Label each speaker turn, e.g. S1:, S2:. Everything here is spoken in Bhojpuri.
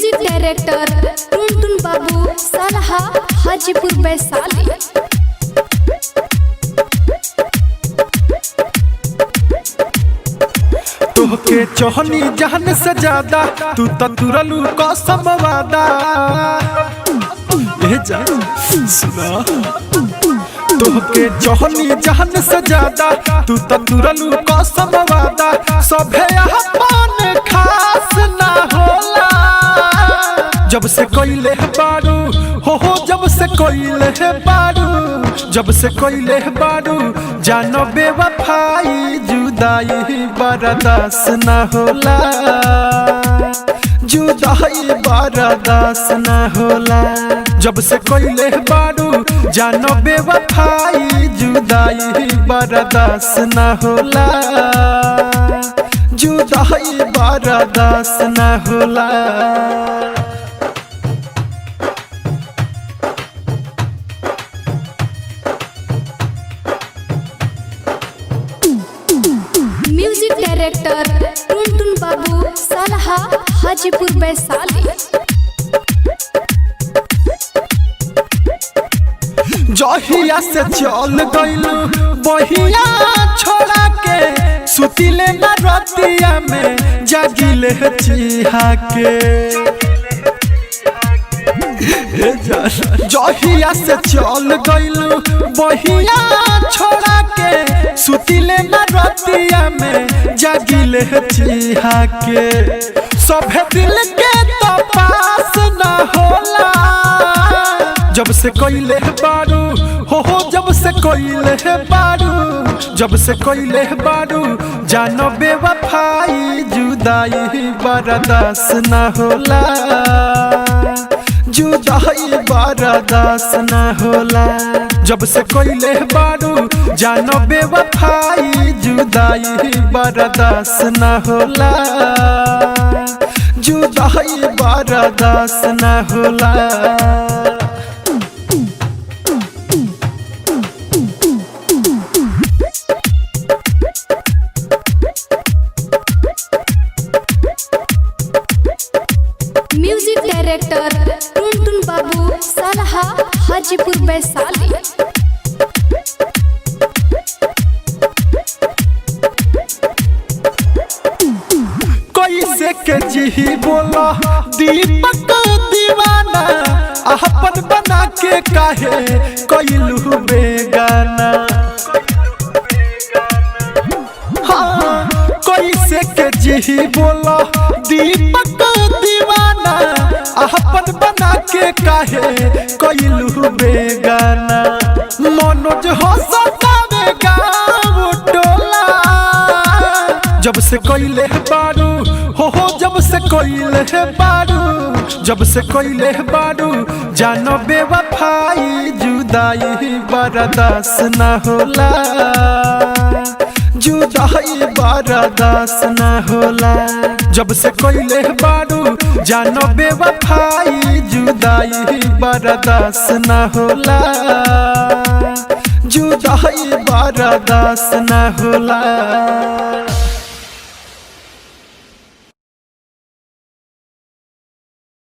S1: म्यूजिक डायरेक्टर टुनटुन बाबू, सलहा हाजीपुर वैशाली।
S2: तोहके चोहनी जहन से ज्यादा तू त तुरलू कसम वादा। ए जा सुना, तोहके चोहनी जहन से ज्यादा तू त तुरलू कसम वादा। सभे अपन खास ना होला, जब से कोइले बारू हो जब से कोइले बारू, जब से कोइले बारू जानो बेवफाई जुदाई बर्दाश्त न होला, जुदाई बर्दाश्त न होला। जब से कोइले बारू जानो बेवफाई जुदाई बर्दाश्त न होला, जुदाई बर्दाश्त न होला।
S1: म्यूजिक डायरेक्टर टुनटुन बाबू, सलहा हाजीपुर वैशाली।
S2: जहिया से चल गइलू बहिया छोड़ा के, सुतिले न रतिया में जागिले चिहा के। जहिया से चल गइलू बहिया छोड़ा के, सुतिले न रतिया में जागिले चिहा के। सभे दिल के तो पास न होला, जब से कोइले बारू हो जब से कोइले बारू, जब से कोइले बारू जानो बेवफाई जुदाई बर्दाश्त न होला, जुदाई बर्दाश्त न होला। जब से कोइले बारू जानो बेवफाई जुदाई बर्दाश्त न होला, जुदाई बर्दाश्त न होला।
S1: म्यूजिक डायरेक्टर टुनटुन बाबू, सलहा हाजीपुर वैशाली।
S2: कैसे के जी बोला दीपक दीवाना, अपन बना के काहे कैलू बेगाना। हाँ, कैसे के जी बोला दीपक दीवाना, अपन बना के काहे कैलू बेगाना। मनोज हो सतावे गाँव टोला, जब से कोइले बारू हो जब से कोइले बारू, जब से कोइले बारू जानो बेवफाई जुदाई बर्दाश्त न होला, जुदाई बर्दाश्त न होला। जब से कोइले बारू जानो बेवफाई जुदाई बर्दाश्त न होला, जुदाई बर्दाश्त न होला।